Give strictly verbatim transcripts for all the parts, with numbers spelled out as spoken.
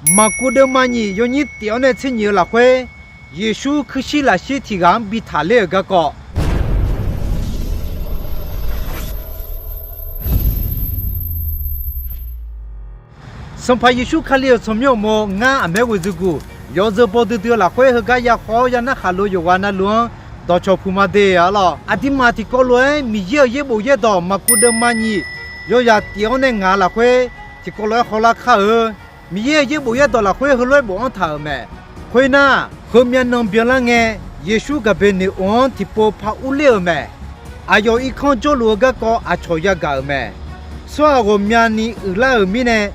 Maqkuv deuvma nyiq yawnyir tif-awr nae tser nyiq-eu lafkhoer, Yeqsur kuirshir lafshir tiq ghaq-anr bi taqler-euq garkawv, Sanqpaq Yeqsur Kali-euq tsawrmyanr uqmov ngar aqmaer ghoeqzuguq yawzeu baw duidui-eu lafkhoer heugar ya khawf-awr ya narhaq lof yawqghaq navluf-anr dawqcawq puq ma de arlawr. Aqduimaf tiqkawv lof-aer Miqyaer-euq yaerbof yaerdawq maqkuv deuvma nyiq yawzaq tif-awr nae ngaq lafkhoer tiqkawv lof-aer hawlar kar-eu. Miqyaer-euq yaerbof yaerdawq lafkhoer heulof-aer bofanr taq-euq mae. Khoernar, heumyav nan byanlar ngae, Yeqsur Gaqbeqneqoq-anr tiqpov par urler-euq mae. Aqyawf irkanr jawrluf-eu garkawv aqcawq yagaq-euq mae. Tsawrhaq ghawqmyani uiqlar-euq mirnae,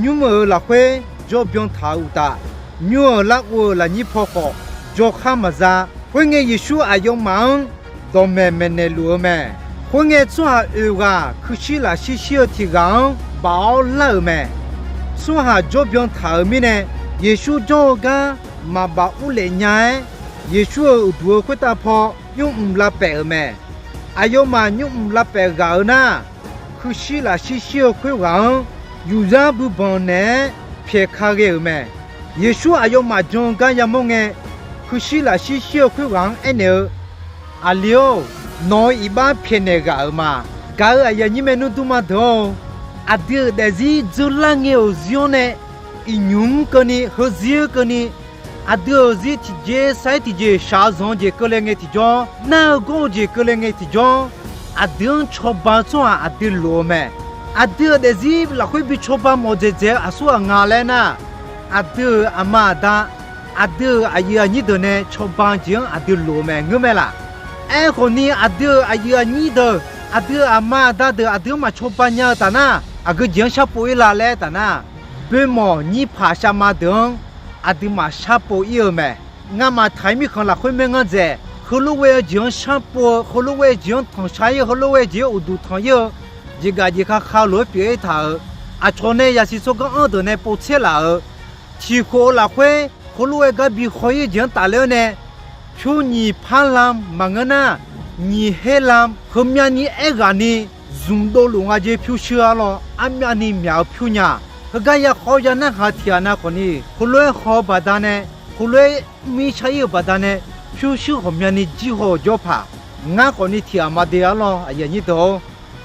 nymr-euq lafkhoer jawr byan taq-eu uqtaf, nymr-euq larghov-euq lafnyir paw khawf jawrkhar maqza. Khoerngae, Yeqsur aqyawfmaf-anr dawqmaeq maeqnaeq luf-eu mae. Khoerngae, tsawrhaq oeq ghaq kuirshir lafshir shir-eu tiq ghaq-anr baf-awr lar-euq mae. Tsawrhaq jawr byan taq-euq mirnae, Yeqsur jawr-eu gar maqbaf urlef nya-aer, Yeqsur-euq uqduq-eu khoertav paw nymrmq lavpaef-euq mae. Aqyawfmaf nymrmq lavpaef ghaq-eu nar, kuirshir lafshir shir-eu khoerghaq-anr yuqzar buibanq naeq-aer pyaeq ka ghae-euq mae. Yeqsur aqyawfmaf jan-eu gar yamawr ngae, kuirshir lafshir shir-eu khoerghaq-anr aernaeq-eu, Aqli-or, nawq-euq iqbax pyaeqnaeq ghaq-euq ma. Gaq-euq aqyuif aqnyir maernmr dmrma deuq-or, aqdui-euq daefzir dzeurlar ngae-euq zir-anr nae iqnymq-mr keuvni heuzir-eu keuvni, aqdui-euq zir tiqjeq sar-aer tiqjeq shaq-eu zanq-eu jeq keuvle ngae tiqjawr, nar-eu gawr-eu jeq keuvle ngae tiqjawr, aqdui-anr cawba-eu tsawrhaq aqdui lof-eu mae. Aqdui-euq daefzir lafkhoer bi cawba mawf dzaeqdzaeq-eu aqsur ghaq nga laer nar, aqdui-euq aqma aqda, aqdui-euq aqyuif aqnyir deuq nae cawba-eu jeq-anr aqdui lof-eu mae ngeur mae laf. Aerkhawf ni, aqdui-euq aqyuif aqnyir deuq, aqdui-euq aqma aqda deuq aqdui-anr maqcawba nya-eu taf nar, aqgeu jeq-anr sharpov-ir la laer taf nar, boermawq nyir paq shavma deuq-anr aqduimaf sharpov-ir-eu mae. Ngamaf taq-ir mirkhanq lafkhoer maernganr dzaeq, heulof ghae-eu jeq-anr sharpov-eu, heulof ghae-eu jeq-anr tanqshar-ir-eu, heulof ghae-eu jeq-anr uqduq tanq-ir-eu, jeqgaf jeqkha kha lof-aer pyeuf-ir taq-euq, aqcawq nae yasiq tsawrganr anr deuq nae povtser laf-euq, tiqkhof-eu lafkhoer heulof ghae gar bi haw-ir-eu jeq-anr tafler-awr nae, pyur nyiq par lam maqngeur nar, nyiq her lam heumyavni aerghaqni zmqdov luf nga jeq pyurshuir arlawr, armyavni myaq-eu pyur nya. Heugar ya khawf-awr ya narhaq tiq ghaq na khawfni, heulof-aer haw-eu baqdanae, heulof-aer mr-ir shar-ir-euq baqdanae, pyurshuir ghawqmyani jir haw-euq jawr paq. Ngar khawfni tiq ghaq ma de arlawr, aqyuif aqnyir deuq-or,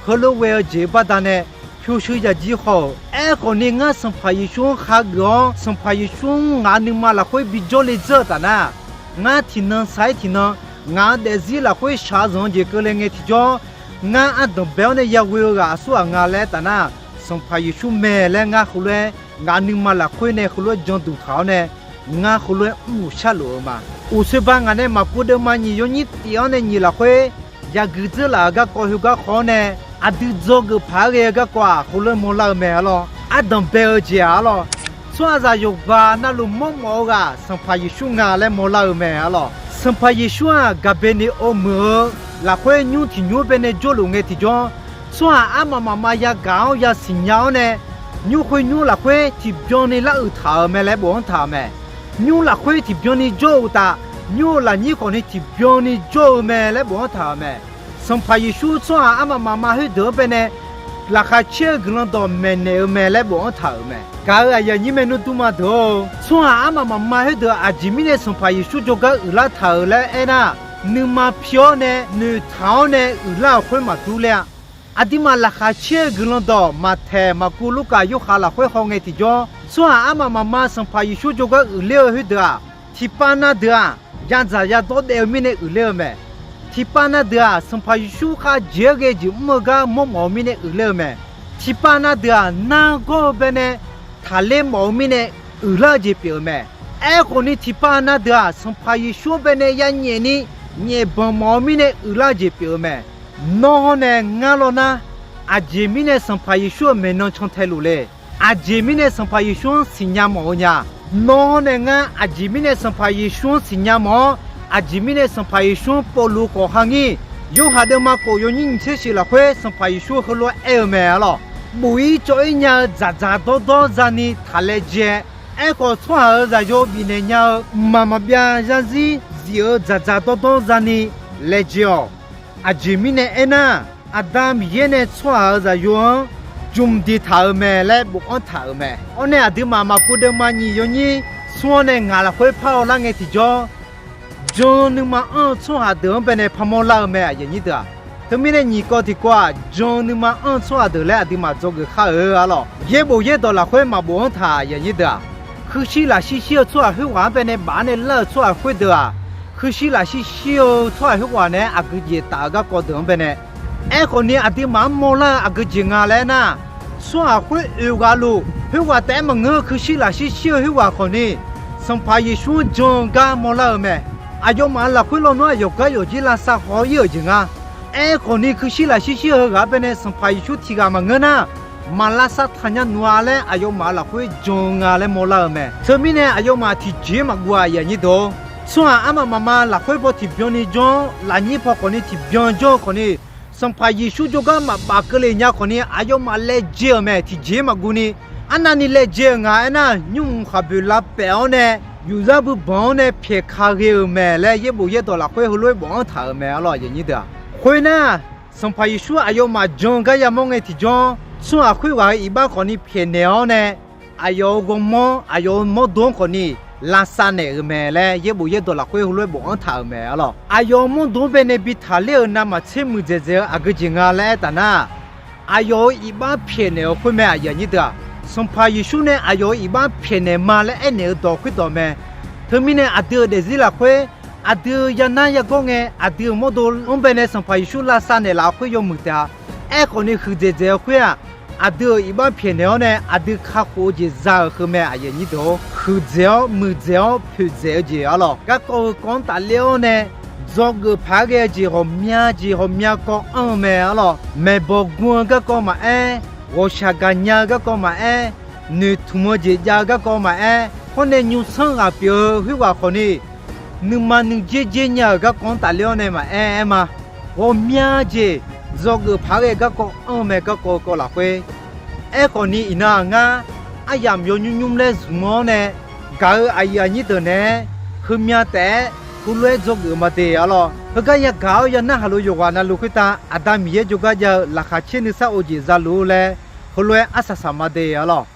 heulof ghae-eu jeq baqdanae pyurshuir yajir haw-euq. Aerkhawfni, ngar Sanqpaq Yeqsur-anr hageuf-awr, Sanqpaq Yeqsur-anr ngaq nuima lafkhoer bijawr le dzeur-eu taf nar, ngar tiqnan sar-aer tiqnan, ngaq-euq daefzir lafkhoer shaq-eu zanq-eu jeq keuvle ngae tiqjawr, ngar ardanq bae-awr nae yaghoe-eu ghaq aqsur ghaq nga laer taf nar, Sanqpaq Yeqsur mae laer ngar heulof-aer ngaq nuima lafkhoer nae heulof-aer janduq taq-awr nae, ngar heulof-aer mrluf sharluf-eu ma. Uqsoer ba ngaq nae Maqkuv deuvma nyiq yawnyir tif-awr nae nyiq lafkhoer yagui dzeur laf-euq garkawv heugar khawf-awr nae, aqdui dzawgeuf paq-aer ghae-eu garkawv-aq, heulof-aer mawrlar-eu mae arlawr. Ardanq bae-eu jeq-aq arlawr, tsawrhaqzaq yawqghaq navluf mawrmawf-eu ghaq Sanqpaq Yeqsur nga laer mawrlar-eu mae arlawr. Sanqpaq Yeqsur-aq, Gaqbeqneqov meuq-eu lafkhoer nymr tiq nymr baenae jawrluf ngae tiqjawr, tsawrhaq armaf mafma yagaq-awr yasiq nya-awr nae, nymr khoer nymr lafkhoer tiqbyan ni lar uiq taq-euq mae laer bofanr taq-euq mae. Nymr lafkhoer tiqbyan ni jawr-eu uqtaf, nymr-euq lafnyir khawfni tiqbyan ni jawr-eu mae laer bofanr taq-euq mae. Sanqpaq Yeqsur tsawrhaq armaf mafma khoerdeuq-anr baenae laqkhaq caer-eu guiqlanq dawq maeqnaeq-eu mae laer bofanr taq-euq mae. Gaq-euq aqyuif aqnyir maernmr dmrma deuq-or, tsawrhaq armaf mafma khoerdeuq aqjeq mirnae Sanqpaq Yeqsur jawrgar uiqlar taq-euq laer aernar, nuima pi-awr nae noeqtaq-awr nae uiqlar-euq khoer maqdur ler-a. Aqduimaf laqkhaq caer-eu guiqlanq dawq Maqtaeq, Maqkuv, Lurkaf, Yorhaq lafkhoer hawngae tiqjawr, tsawrhaq armaf mafma Sanqpaq Yeqsur jawrgar uiqler-eu khoerdeuq-aq, tiqpav na deuq-aq, yadzaq yadawr daef-eu mirnae uiqler-eu mae. Tiqpav na deuq-aq, Sanqpaq Yeqsur khavjeq-aer ghae jeq mr-eu gar mawrmawf-eu mirnae uiqler-eu mae. Tiqpav na deuq-aq, nargawr-eu baenae taqler mawf-eu mirnae uiqlar-eu jeq pyeuf-eu mae. Aerkhawfni, tiqpav na deuq-aq, Sanqpaq Yeqsur-anr baenae yanyaef ni nyaefbanq mawf-eu mirnae uiqlar-eu jeq pyeuf-eu mae. Nawr hawr nae ngar lawr nar, aqjeq mirnae Sanqpaq Yeqsur-euq maeqnan cantae luf le. Aqjeq mirnae Sanqpaq Yeqsur-anr siqnya mawf-eu nya. Nawr hawr nae ngar aqjeq mirnae Sanqpaq Yeqsur-anr siqnya mawf-awr, aqjeq mirnae Sanqpaq Yeqsur-anr povluf khawf ha ngir. Yorhaq deuvma khof yawnyir nyiq tser shif lafkhoer Sanqpaq Yeqsur heulof-aer aer-eu mae arlawr. Buf-ir cawv-ir nya-eu dzaqdzaq dawrdawr zani taq laejae. Aerkhawf, tsawrhaq-euq zaqyo bifnaeq nya-eu mqmaq maqbyav zarzir zif-eu dzaqdzaq dawrdawr zani laejae-awq. Aqjeq mirnae aernar, Aqda Miqyaer nae tsawrhaq-euq zaqyo-anr jmq diqtaq-euq mae laer bofanr taq-euq mae. Awr nae aqduimaf maqkuv deuvma nyiq yawnyir smr-anr nae ngaq lafkhoer par-awr lar ngae tiqjawr, jan-eu nuima anr-eu tsawrhaq deuq-anr baenae parmawr lar-eu mae, aqyuif aqnyir deuq-aq. Teumirnae nyiq kawv tiqkawv-aq, jan-eu nuima anr-eu tsawrhaq deuq laer aqduimaf dzawgeuf khar-euq arlawr. Yaerbof yaerdawq lafkhoer maqbofanr taq, aqyuif aqnyir deuq-aq. Kuirshir lafshir shir-eu tsawrhaq khoerghaq-anr baenae baf-awr nae lar-euq tsawrhaq khoerdeuq-aq, kuirshir lafshir shir-eu tsawrhaq khoerghaq naeq-aer aqgeujeq taf-eu garkawv deuq-anr baenae. Aerkhawf ni aqduimaf-anr mawrlar-eu aqgeujeq nga laer aernar, tsawrhaq khoer oeq ghaq luf khoerghaq taef-aer maqngeur-eu kuirshir lafshir shir-eu khoerghaq khawf ni, Sanqpaq Yeqsur-anr jan-eu gar mawrlar-eu mae. Aqyawfmaf lafkhoer lawnmr-aq yawqgar yawqjir lavsav haw-ir-euq jeq nga. Aerkhawf ni kuirshir lafshir shir-eu ghaq-anr baenae Sanqpaq Yeqsur tiq ghaq maqngeur nar, maq lavsav taqnya nmr-a laer aqyawfmaf lafkhoer jan-eu nga laer mawrlar-eu mae. Teumirnae aqyawfmaf tiqjeq-ir maqguv-a, aqyuif aqnyir deuq-or. Tsawrhaq armaf mafma lafkhoer baw tiqbyan ni jawr-awr, lafnyir paw khawf ni tiqbyan jawr-eu khawf ni, Sanqpaq Yeqsur jawrgar maqbaf keuvle nya khawf ni, aqyawfmaf laejae-euq mae, tiqjeq-ir maqguv ni. Arnavni laejae-euq nga aernar, nymrmq khaqboeq lavpaef-awr nae, yufzar bui banq-awr nae pyaeq ka ghae-euq mae laer yaerbof yaerdawq lafkhoer heulof-aer bofanr taq-euq mae arlawr, aqyuif aqnyir deuq-aq. Khoernar, Sanqpaq Yeqsur aqyawfmaf jan-eu gar yamawr ngae tiqjawr, tsawrhaq khoerghaq-euq iqbax khawf ni pyaeqnaeq-awr nae, aqyawf-euq ghawrmawr, aqyawf-euq mawrdo-anr khawf ni lavsav naeq-euq mae laer yaerbof yaerdawq lafkhoer heulof-aer bofanr taq-euq mae arlawr. Aqyawf-euq mawrdo-anr baenae bi taqler-euq navmaqtser muiqdzaeq dzaeq-eu aqgeujeq nga laer aertaq nar, aqyawf-euq iqbax pyaeqnaeq-eu khoer mae, aqyuif aqnyir deuq-aq. Sanqpaq Yeqsur nae aqyawf-euq iqbax pyaeqnaeq ma laer aernaeq-eu dawq khoerdawq mae. Teumirnae aqdui-euq daefzir lafkhoer, aqdui-euq yanar yargawr ngae, aqdui-euq mawrdo-anr baenae Sanqpaq Yeqsur lavsav naeqlaf-eu khoer yawmuiq taef-a. Aerkhawf ni huiqdzaeq dzaeq-eu khoer-aq, aqdui-euq iqbax pyaeqnaeq-awr nae aqdui kakhof-eu jeq za-euq heu mae, aqyuif aqnyir deuq-or. Huiqdzaeq-awr muiqdzaeq-awr poeqdzaeq-eu jeq arlawr, garkawv heukawv-anr tafler-awr nae, dzawgeuf paq-aer ghae-eu jeq ghawqmya jeq ghawqmya kawv anr-eu mae arlawr. Maeqbawq gur-eu garkawv maqaer, ghawqshaq gaqnya-eu garkawv maqaer, noeqtmq-eu jeq jav-eu garkawv maqaer, hawr nae nymrsanr ghaq pyeuf-eu khoerghaq khawf ni, nuima nuidzer dzer nya-euq garkawv-anr tafler-awr nae maqaer aer ma. Ghawqmya jeq dzawgeuf paq-aer ghae garkawv anr-eu mae, garkawv heukawv lafkhoer. Aerkhawf ni iqnan-aq ngar aryamq yawnymr nymr laer zmq-awr nae, gaq-euq aqyuif aqnyir deuq naeq-aer heumya taef-aer heulof-aer dzawgeuf ma de arlawr. Heugar yagaq-awr yanar haq lof yawqghaq navluf khoertav Aqda Miqyaer jawrgar jav-eu laqkhaq caer nuisar of jeq za luf-eu laer heulof-aer arsaq saq ma de arlawr.